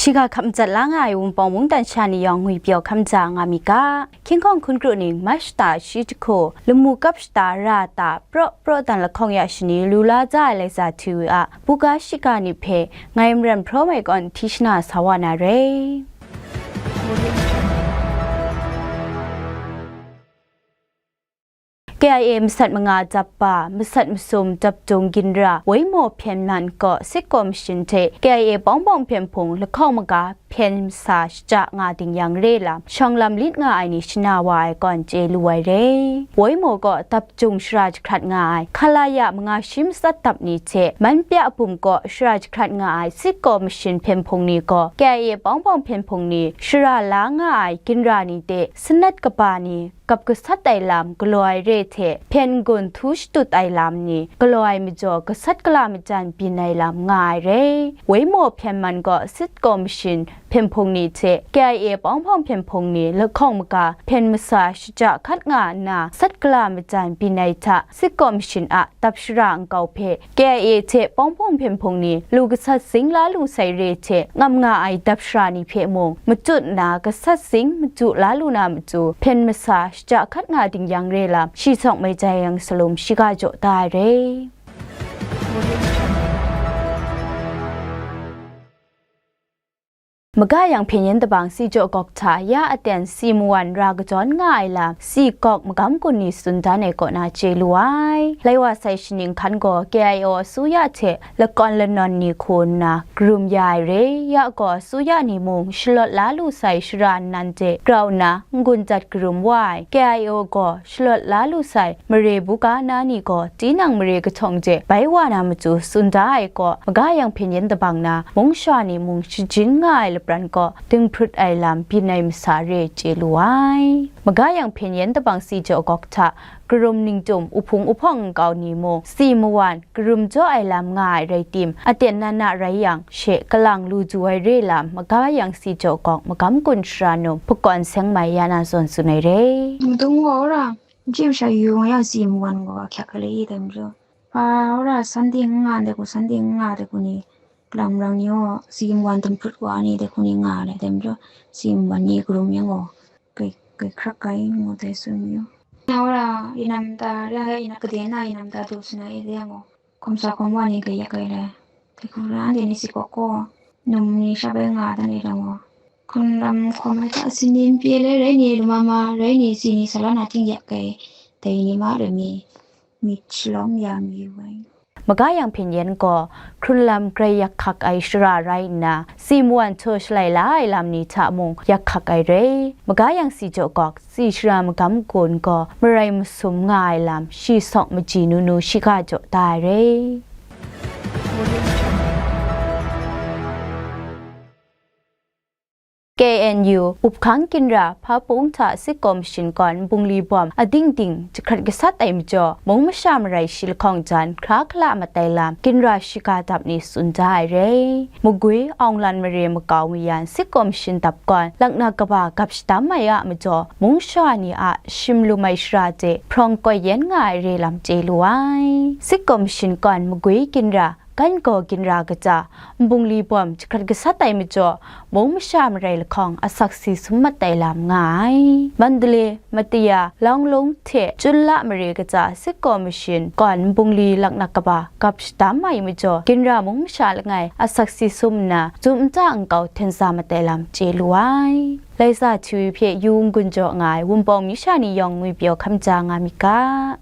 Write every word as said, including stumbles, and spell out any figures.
Shiga hkap matsat la nga ai Wunpawng mungdan sha ni yawng ngwi pyaw hkam ja nga mi ga. Hkying hkawng hkun kru ning Mach shata shi jahku, lamu kap shata ra ta, praw praw dan lahkawng ya shani lu la ja ai Laiza T V a buga shiga ni hpe ngai Maran Hpraw Mai kaw n hti shana sa wa na re. K I A masat manga dap ba, masat masum dap dung ginra Waimaw Hpyen Man kaw Sitkaw Mashin hte K I A bawng bawng hpyen hpung lahkawng maga hpyen masa shachya nga ding yang re lam, shawng lam lit nga ai ni shana wa ai kaw n chye lu ai re. Waimaw kaw dap dung shara jahkrat nga ai, Khalaya manga shi matsat dap ni hte, Manpya bum kaw shara jahkrat nga ai Sitkaw Mashin hpyen hpung ni gaw, K I A bawng bawng hpyen hpung ni shara la nga ai ginra ni hte sanat kaba ni, gap gasat ai lam galaw ai re hte, hpyen n-gun htu shatut ai lam ni galaw ai majaw, gasat gala majan byin ai lam nga ai re. Waimaw Hpyen Man gaw Sitkaw Mashin hpyen hpung ni hte K I A bawng bawng hpyen hpung ni lahkawng maga hpyen masa shachya hkat nga nna, sat gala majan byin ai hta, Sitkaw Mashin a dap shara nkau hpe K I A hte bawng bawng hpyen hpung ni lu gasat zing la lu sai re hte, ngam nga ai dap shara ni hpe mung machut nna, gasat zing machyu la lu na matu, hpyen masa shachya hkat nga ding yang re lam, shi sawng mai jai yang salum shiga jaw da ai re. Maga yang hpyen yin dabang si jaw gawk hta ya aten si mawan ra kajawn nga ai lam, si gawk magam gun ni tsun dan ai kaw na chye lu ai. Lai wa sai shaning hkan gaw K I O asuya hte lakawn lanawn ni hku nna karum ya ai re. Ya gaw asuya ni mung shalawt la lu sai shara nnan hte grau nna n-gun dat karum wa ai. K I O gaw shalawt la lu sai mare buga na ni gaw tinang mare kahtawng hte bai wa na matu tsun da ai kaw, maga yang hpyen yin dabang na mungsha ni mung shajin nga ai lapran kaw dinghprut ai lam byin ai masa re chye lu ai. Maga yang hpyen yin dabang si jaw gawk hta karum ningtum uhpung uhpawng nkau ni mung si mawan karum jaw ai lam nga ai rai tim, aten na na rai yang, she kalang lu du ai re lam, maga yang si jaw gawk magam gun shara num, Hpakawn Seng Mai ya na zawn tsun ai re. Madung gaw wora, n chye masha yu nga yang si mawan gaw ahkyak gale i dai majaw, hpa wora Sunday n nga ndai hku, Sunday n nga dai hku ni, kalang marang ni gaw si mawan dinghprut wa ni dai hku ni nga ai dai majaw, si mawan ni karum yang gaw, kai, kai hkrak ai ngu dai tsun mayu. Nga wora, inam ta, rai nga, inam kade na, inam ta du suna e de yang gaw, hkawm sa hkawm wa ni gaya gai lai. Dai hku ra, anhte ni si kawk gaw, num ni sha bai nga dan e dang gaw, hkun lam hkawm ai hta, sini n pyi ai lai rai ni, lu ma ma rai ni, si ni sa la na ting yak ai, dai ni ma loi mi, myit shalawm ya mayu ai. Maga yang hpyen yin gaw, hkrun lam grai yak hkak ai shara rai nna, si mawan htaw shalai la ai lam ni hta mung yak hkak ai re. Maga yang si jaw gawk, si shara magam gun gaw marai masum nga ai lam, shi sawng maji nu nu shiga jaw da ai re. K N U, Uphkang Ginra, Hpa Pung hta Sitkaw Mashin kawn bungli bawm ading ding jahkrat gasat ai majaw, mung masha marai shi lahkawng jan hkra hkala mat ai lam, ginra shiga dap ni tsun da ai re. Magwi, Aunglan mare makau mayan Sitkaw Mashin dap kawn, laknak kaba gap shadam ai a majaw, mungsha ni a shim lum ai shara de hprawng koi yen nga ai re lam chye lu ai. Sitkaw Mashin kawn Magwi Ginra, Gangaw Ginra kaja, nbungli bawm jahkrat gasat ai majaw, mung masha marai lahkawng asak si sum mat ai lam nga ai. Mandalay, Mataya, Lawnglung hte Chunla mare kaja Sitkaw Mashin kawn nbungli laknak kaba gap shadam ai majaw, ginra mung masha langai asak si sum nna, jum nta nkau hten sa mat ai lam chye lu ai. Laiza T V hpe yu n-gun jaw nga ai Wunpawng mi sha ni yawng ngwi pyaw hkam ja nga mi ga.